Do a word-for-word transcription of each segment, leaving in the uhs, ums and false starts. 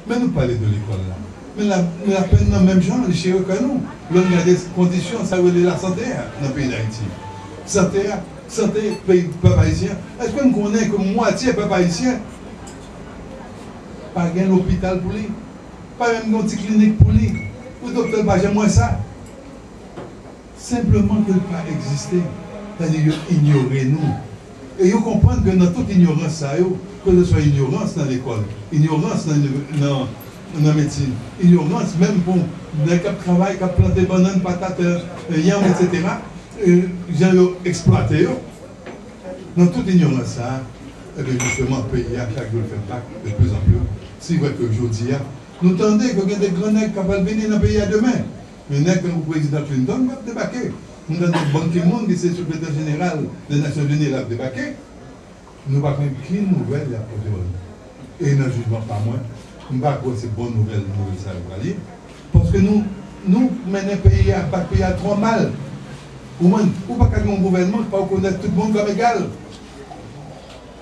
Men nou pale de lekòl la. Men la, men lapenn nan menm jan, li chere kè nou. Lè n gade kondisyon, sa yo rele lasante a nan peyi Dayiti. Sante a, sante peyi, pèp ayisyen an. Èske n konnen ke mwatye pèp ayisyen pa gen lopital pou li? Pa menm gen yon ti klinik pou li? Pou doktè l pa janm wè sa? Senpleman ke l pa egziste. Sètadi yo inyore nou. E yo konprann ke nan tout inyorans sa yo, ke se swa inyorans nan lekòl, inyorans nan, nan, nan medsin, inyorans menm pou nèg k ap travay, k ap plante bannann, patat, e, yanm, etsetera, e, jan yo eksplwate yo, nan tout inyorans sa a, ebyen, jisteman, peyi a, chak jou l fè bak de plus en plus. Si vrè ke jodi a, nou tande ke gen de gran nèg k ap al vini nan peyi a demen. Men nèg tankou prezidan Clinton p ap debake. Nou tande Ban Ki-moon, ki se sekretè jeneral de Nasyonzini, l ap debake. Nou pa konn ki nouvèl y ap pote ban nou. E nan jijman pa mwen, m pa kwè se bon nouvèl, nouvèl sa yo pral ye. Paske nou, nou mennen peyi a, bat peyi a twò mal. Ou konprann? Ou pa ka gen yon gouvènman ki pa rekonèt tout moun kòm egal.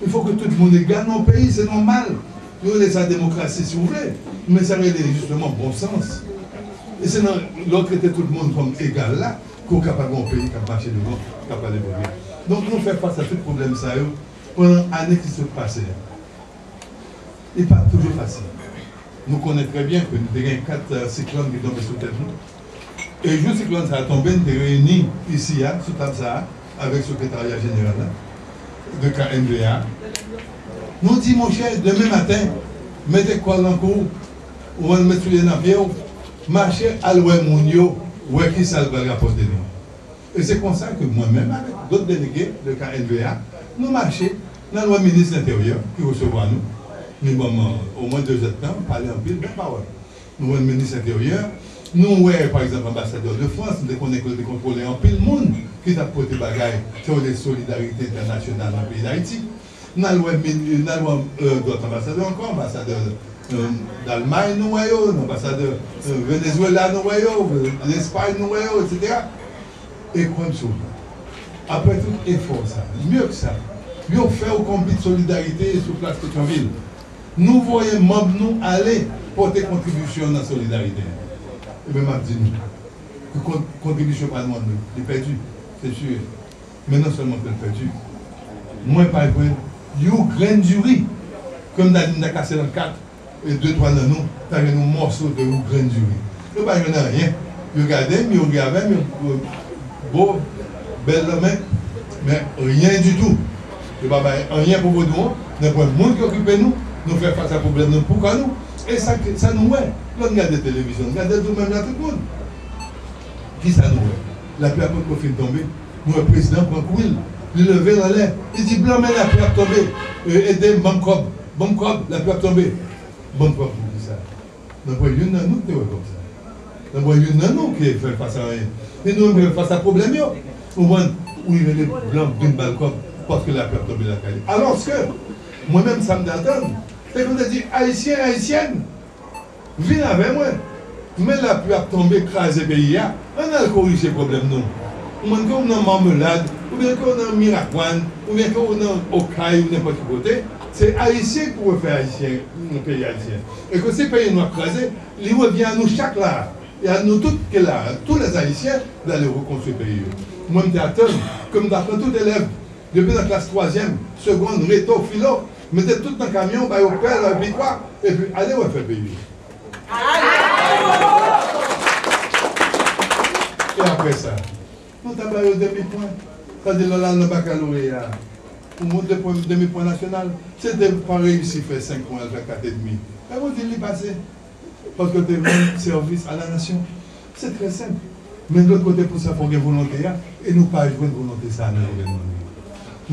Il faut que tout moun egal nan yon peyi, se nòmal. Yo rele sa demokrasi si w vle, men sa rele jisteman bon sans. E se nan, lè w trete tout moun kòm egal la, ke w kapab gen yon peyi k ap mache devan, k ap ale byen. Donk, nou fè fas a tout pwoblèm sa yo pandan ane ki sot pase a. Li pa t toujou fasil. Nou konnen trè byen ke nou te gen kat, e, siklòn ki tonbe sou tèt nou. E jou siklòn sa a tonbe, n te reyini isi a, sou tab sa a, avèk sekretarya jeneral la, de K N V A. Nou di, monchè, demen maten, mete kòl nan kou w, ou ann met soulye nan pye w, mache al wè moun yo, wè kisa l pral rapòte nou. E se konsa ke mwen menm avèk dòt delege de K N V A, nou mache, n al wè minis lenteryè ki resevwa nou. Li ban m omwen de zè d tan, pale anpil bèl pawòl. Nou wè minis lenteryè, nou wè, pa egzanp, anbasadè de Frans, nou te konnen ke l te kontwole anpil moun ki t ap pote bagay, sa yo rele solidarite entènasyonal nan peyi Dayiti. N al wè, n al wè, e, dòt anbasadè ankò, anbasadè, e, Dalmay, nou wè yo, anbasadè, e, Venezuela, nou wè yo, Lespay, nou wè yo, etsetera. E kwè m sou, apre tout efò sa, mye ke sa, yo fè yon konbit solidarite sou plas Petyon-Vil. Nou voye manm nou ale pote kontribisyon nan solidarite a. Ebyen, m ap di nou, ke kon-, kontribisyon pa nou an, li pèdi, se si. Men non sèlman ke l pèdi, mwen pa jwenn yon grenn diri. Ke m ta di m ta kase l an kat, e de twa nan nou ta jwenn yon mòso de yon grenn diri. Yo pa jwenn anyen. Yo gade m, yo ri avè m, yo, yo bo bèl lanmen, men ryen ditou. Yo pa bay anyen pou vodou an, nanpwen moun ki okipe nou, nou fè fas a pwoblèm nou pou kò nou. E sa, sa nou wè, lè n gade televizyon, n gade tou menm la tout moun. Kisa nou wè? Lapli a potko fin tonbe. Nou wè prezidan pran kouri l. Li leve l anlè. Li di, blan men lapli ap tonbe. E, ede m, ban m kòb. Ban m kòb, lapli ap tonbe. Ban m kòb pou kisa? Nanpwen youn nan nou ki te wè kòb sa. Nanpwen youn nan nou ki fè fas a anyen. E nou menm ki fè fas a pwoblèm yo. Ou konprann? Ou rive de blan vin ba l kòb paske lapli ap tonbe lakay li. Alòske, mwen menm sa m te atann, se ke yo te di, Ayisyen, Ayisyèn, vin avè mwen. Men lapli ap tonbe, kraze peyi a. Ann al korije pwoblèm nou. Ou konprann, ke w nan Mamelad, oubyen ke w nan Miragwàn, oubyen ke w nan Okay, ou nenpòt ki kote, se Ayisyen ki pou refè Ayisyen, yon peyi ayisyen. E ke si peyi nou ap kraze, li revyen a nou chak la, e a nou tout ki la, tous les Haïtiens, d'aller reconstruire peyi yo. Mwen, m te atann ke m ta pran tout elèv, depi nan klas twazyèm, segonn, reto, filo, mete tout nan kamyon, ba yo pèl, ba yo pikwa, epi ale refè peyi yo. E apre sa, nou ta ba yo demi pwen. Sa di lè w al nan bakaloreya, ou monte pwen, demi pwen nasyonal, si w te pa reyisi fè senk pwen, al fè kat edmi, e ou di li pase. Paske w te rann sèvis a la nasyon. Se trè senp. Men lòt kote, pou sa, fò gen volonte a, e nou pa jwenn volonte sa a nan gouvènman nou.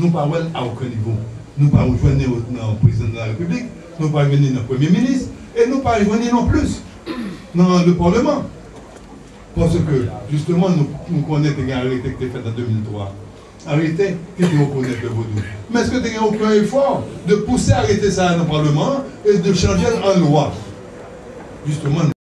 Nou pa wè l a okenn nivo. Nou pa jwenn ni nan prezidan de la repiblik, nou pa jwenn ni nan premye minis, e nou pa jwenn ni non plis nan le paleman. Paske, jisteman, nou, nou konnen te gen arete ki te fèt an de mil twa. Arete ki te rekonèt le vodou. Men èske te gen okenn efò de pouse arete sa a nan paleman an e de chanje l an lwa? Jisteman,